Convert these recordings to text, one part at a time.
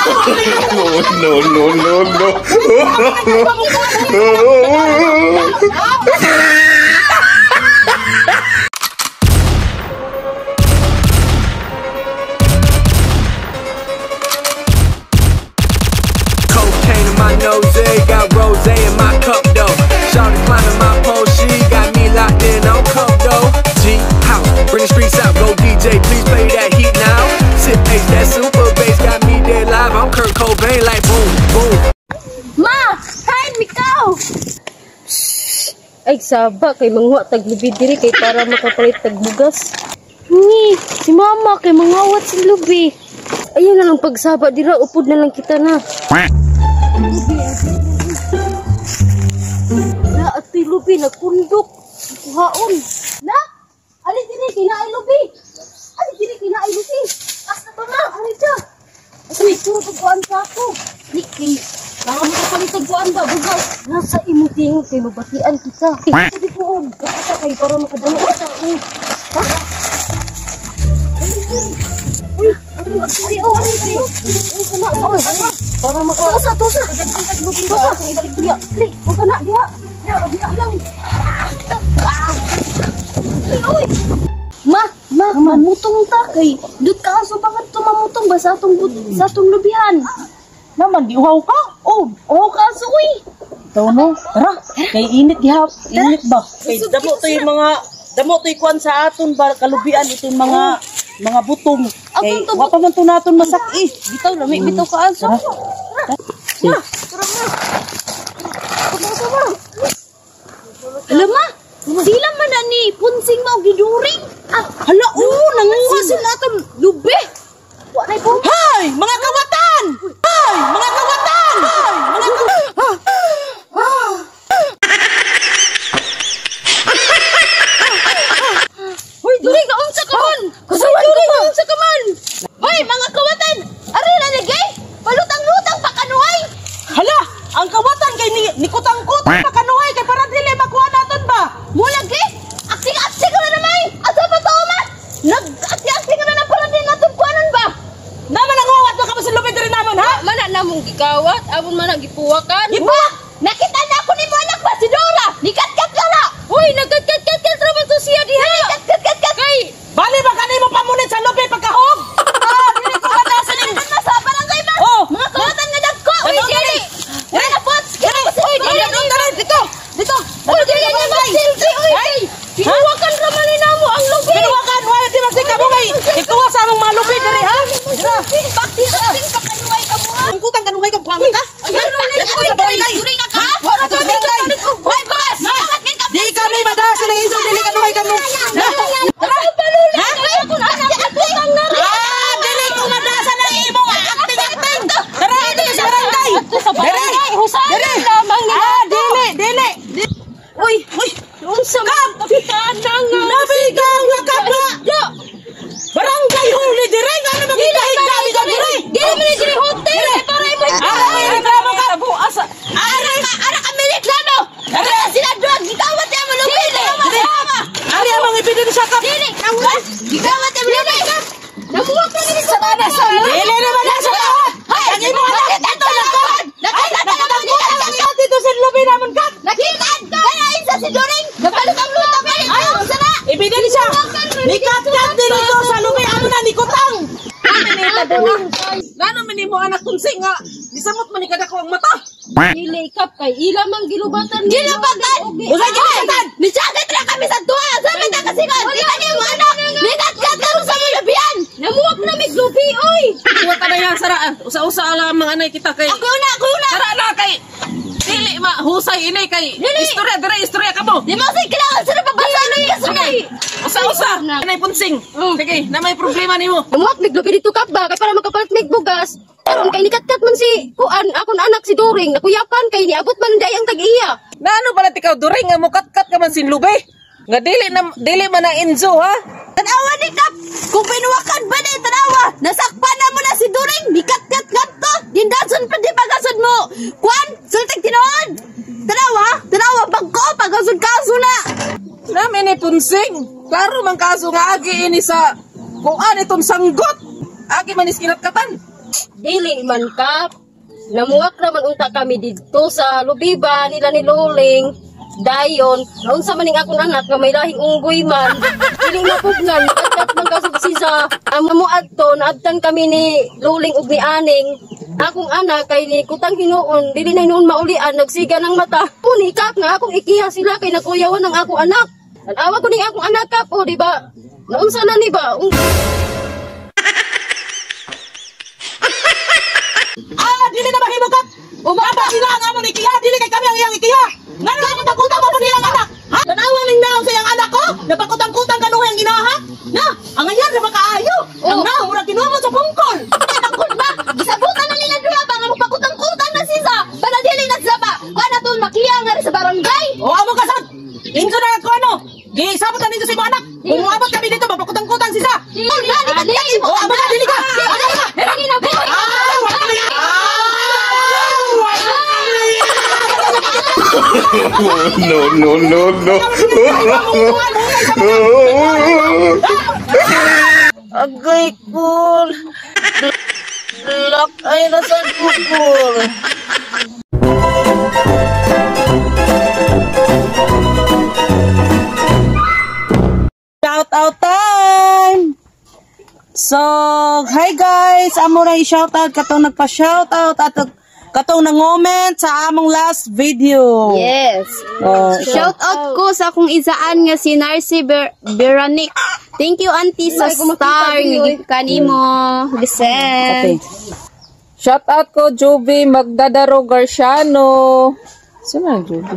Oh, no, no, no, no. Cocaine in my nose, got rose in my cup though. Shawty climbing my pole, she got me locked in on coke though. G house, bring the streets out, go DJ, please play that heat now. Sip ace, that super bass got me dead live. I'm Kurt Cobain, like boom, boom. Ma, kain mikaw. Ay, saba kay manguha tag lubi diri kay para makapalit tag bugas. Ni, si mama kay mangawat sa lubi. Ayaw na lang pagsaba dira, upod na lang kita na. Na atoy lubi nagpundok. Kuhaon. Na, ali diri kay naay lubi. Ali diri kay naay lubi. Asa ba ma? Ali ta. Uy, turo pagkuan sa ako. Ni kay para makapalit tag kuan ba bugas. Nasa imong tingog kay mabatian kita. Pwede ko og basta kay para makadamo sa ako. Ha? Uy, ay, oh, ay, ay, ay, kana, oh, para maka tusa, tusa. Tusa, diya, dali, huwag ka na, diha. Diha, diha lang. Ay, uy. Ma, ma, mamutong ta kay dut ka aso bakit tumamutong ba sa atong sa atong lubihan? Naman, di uhaw ka? Oh, oh ka aso uy. Ito no, tara. Kay init gihap, init ba? Kay damo to yung mga, damo to yung kuan sa aton ba, kalubian itong mga butong. Kay Atong to wa pa man to naton masaki. Bitaw lami, bitaw ka aso. Tara. Alam ma, sila man na ni Punsing mao giduring. Ah, Hala, oo, nanguha sila aton. Lubi. Wa nay po. Hay, mga kawatan! Hay, mga kawatan! Hay, mga kawatan! Hoy, duri ka unsa ka man? Hoy, duri ka unsa ka man? Hoy, mga kawatan, ari na nagay. Palutang-lutang pa kanuhay. Hala, ang kawatan kay ni nikutang-kut pa kanuhay kay para dili makuha naton ba? Mulagi, aksi-aksi ka na namay. Asa pa to man? Nag-aksi-aksi ka na na pala din natong kuanon ba? Naman ang uwat mo kamo sa lubi diri namon ha? Mana namong gikawat, amon man ang gipuwakan. Gipuwak! Nakita na ako ni mo anak ba si Dora? Nikat-kat ka na. Uy, nagkat-kat-kat raman to siya diha. Kat-kat-kat. Kay Bali ba kanimo pamunit sa lubi pagkahog? Ah, dili ko kadasa ning Sa barangay ba? Oh! Mga kawatan nga dagko. Uy, Ano, dili. Wala na pots. Uy, dili dito. Dito. Uy, dili na magsilbi. Uy, Ay! Pinuwakan raman ni namo ang lubi. Pinuwakan, wala di magsika mo kay ikuha sa among mga lubi diri ha. Bakti-akting pa kanuhay ka mo ha? Ang kutang kanuhay ka buwangan ka. Uy, Sa barangay. duri ka ka? Wala sa barangay. Hoy, boss! Di kami madasa ng isang dili kanuhay kamo. Ha? Ah, dili ko madasa ng imong acting-acting. Tara dito sa barangay. Sa barangay, husayan Dili. lamang ni Ah, dili, dili. Uy, Uy, unsa man pakitaan na nga. nabigay nga kapwa. Do, Barangay huli dire nga ano magigahig ka dire. dili man ni diri hotel kay para imo. Ara may reklamo ka. Asa. Ara ka, ara ka may reklamo! Ara sila drug, gikawat niya mo lubi! Dire. Ari ang mga ebidensya ka. Dili! Gikawat niya mo lubi! Namuwak na ni sa tanan sa Dili naman na sa lahat. Ang imong anak dito na ka. Nakita ka naman Nakita dito sa lubi namon ka. Nakita ka! Kaya isa si During! Nagpalutang-lutang ka! Ayaw sa na! Ebidensya. Nikat-kat dito sa lubi amo na nikutang. Ngano man nimo anak tunsing nga nisamot man ni kadako ang mata. Dili kap kay ila man gilubatan. Gilubatan! Usay gilubatan! Nisakit na kami sa tuwa! Sabi na kasi ka! Kita niyo mo anak! Nikat-kat karon sa mga lubian! Namuwak na mig lubi oy. Kuha ta na yan saraan. Usa-usa lang mga anay kita kay. Ako na! Ako na! Sara na kay dili ma husay ini kay Dili. istorya dire istorya kamo. Di mo sa kailangan sa napabasa ng kasunay! Usa-usa anay punsing. Sige, na may problema nimo. Namuwak mig lubi dito kap ba kay para makapalit mig bugas. Karon kay nikatkat man si kuan akon anak si During nakuyapan kay niabot man day ang tag-iya. Naano pala tikaw during nga mukatkat ka man sin lubi? Nga dili na dili man na Enzo ha. Tanawa ni Kap! Kung pinuwakan ba na tanawa! Nasakpan na mo na si During! Nikat-kat kat to! Dindason pa di pagason mo! Kwan! Sultik tinuod! Tanawa! Tanawa! Bangko! Pagason kaso na! Nami ni punsing. Klaro man kaso nga agi ini sa kuan itong sanggot. Agi man is kinatkatan. Dili man ka. Namuwak naman unta kami didto sa lubiba nila ni Luling. Dayon, naunsa man ning akong anak nga may lahing unggoy man. Dili mapugnan, katkat man kasog sisa. Ang mamuadto, naabtan kami ni Luling ug ni Aning. Akong anak kay ni kutang hinuon, dili na hinuon maulian, nagsiga ng mata. Uni kap nga akong ikiha sila kay nakuyawan ang akong anak. Awa ko ning akong anak kap, o di ba? Naunsa na ni ba? Ah, dili na mahimo kap. Umaba sila ang among ikiha, dili kay kami ang iyang ikiha. Ngano na pagkutang mo niyang anak? Ha? Tanawa ning naong sa iyang anak ko? Napakutang-kutang kanuhay ang inaha? Na, ang ayan na makaayo. Ang naong murag kinuha mo sa pungkol. Tangkol ba? Gisabutan na nila duha ba nga magpakutang-kutang na sisa. Para dili na sila ba? Kuha na to makiya nga rin sa barangay. O amo kasad. Inso na ko ano? Gisabot na ninyo sa imong anak. Kung moabot kami dito, mapakutang-kutang sisa. Tol, ba? Di ka O amo ka dili ka. Amo ka. Dili na boy. No, no, no, no. Agay, cool. Black ay nasa kukul. Shout out time! So, hi guys! Amo na i-shout out katong nagpa-shout out at katong nang-comment sa among last video. Yes. Oh, Shout out ko sa akong isaan nga si Narcy Beranic. Thank you auntie sa star nga gikanimo. Okay. Gisend. Shout out ko Joby Magdadaro Garciano. Sino ang Joby?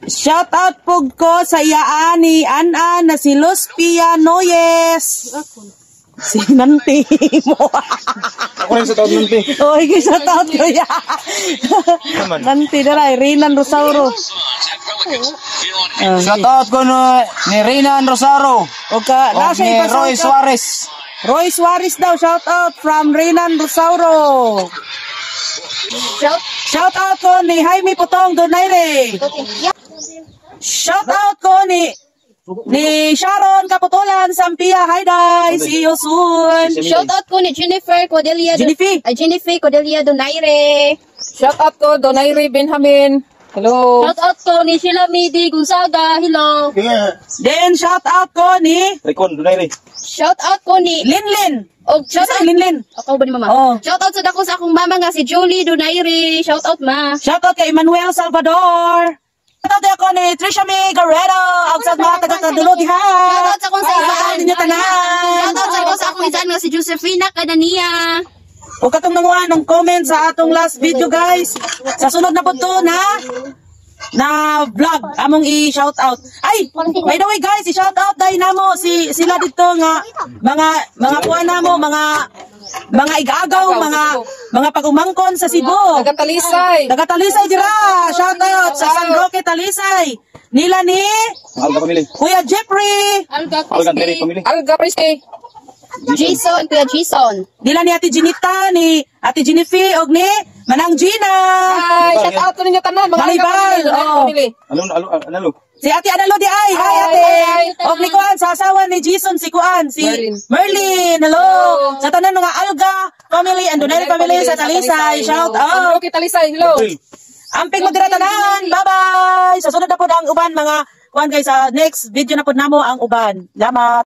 Shout out po ko sa iyaan ni An-an na si Luz Pia Noyes. Si Nanti mo. Ako rin sa taon Nanti. Oh, ikaw shout out ko ya. Nanti dara, Renan Rosauro. Shout out ko no, ni Reynan Rosaro. O ka, O nasa ni ipa Roy shout out. Suarez. Roy Suarez daw, shout out from Renan Rosauro. Shout out ko ni Jaime Putong Donaire. Shout out ko ni Sharon Kaputulan Sampia. Hi guys, see you soon. Shout out ko ni Jennifer Cordelia. Jennifer. Ay, Jennifer Cordelia Donaire. Shout out ko Donaire Benjamin. Hello. Shout out ko ni Sheila Midi Gonzaga. Hello. Then shout out ko ni Recon, Donaire. Shout out ko ni Linlin. Og shout Shout out out Linlin. Ako ba ni mama? Oo. Shout out sa dako sa akong mama nga si Julie Donaire. Shout out ma. Shout out kay Emmanuel Salvador. Shout out ako ni Trisha May Garreto. Ang sa mga taga-kadulo diha. Shout out sa akong sa Shout isaan. out ninyo tanan. Shout out sa ako sa akong isaan nga si Josefina Cadania. O katong nanguha ng comment sa atong last video guys. Sa sunod na po to na vlog among i-shout out. Ay, by the way guys, i-shout out dahil namo si sila dito nga mga kuan namo, mga igagaw, mga pag-umangkon sa Cebu. Taga Talisay. Taga Talisay dira. Shout out sa San Roque Talisay. Nila ni Alga Pamili. Kuya Jeffrey, Alga Alga Terry Crispy. Pamili. Alga Priste. Jason, Kuya Jason. nila ni Ate Jinita, ni Ate Jinifi og ni Manang Gina. Hi, shout out ko ninyo tanan mga Alga Malibal, Family, Donaire oh. Family. Ano, ano, ano, Si Ate Analo di ay. Hi Hi, ate. hi. Og ni Kuan sa asawa ni Jason si Kuan si Merlin. Merlin. Hello. Sa tanan mga Alga family and Donaire family sa Talisay. Shout San out. Roque Talisay. Hello. April. Amping mo dira tanan. Bye-bye. Sa sunod na pod ang uban mga kuan guys sa next video na pod namo ang uban. Salamat.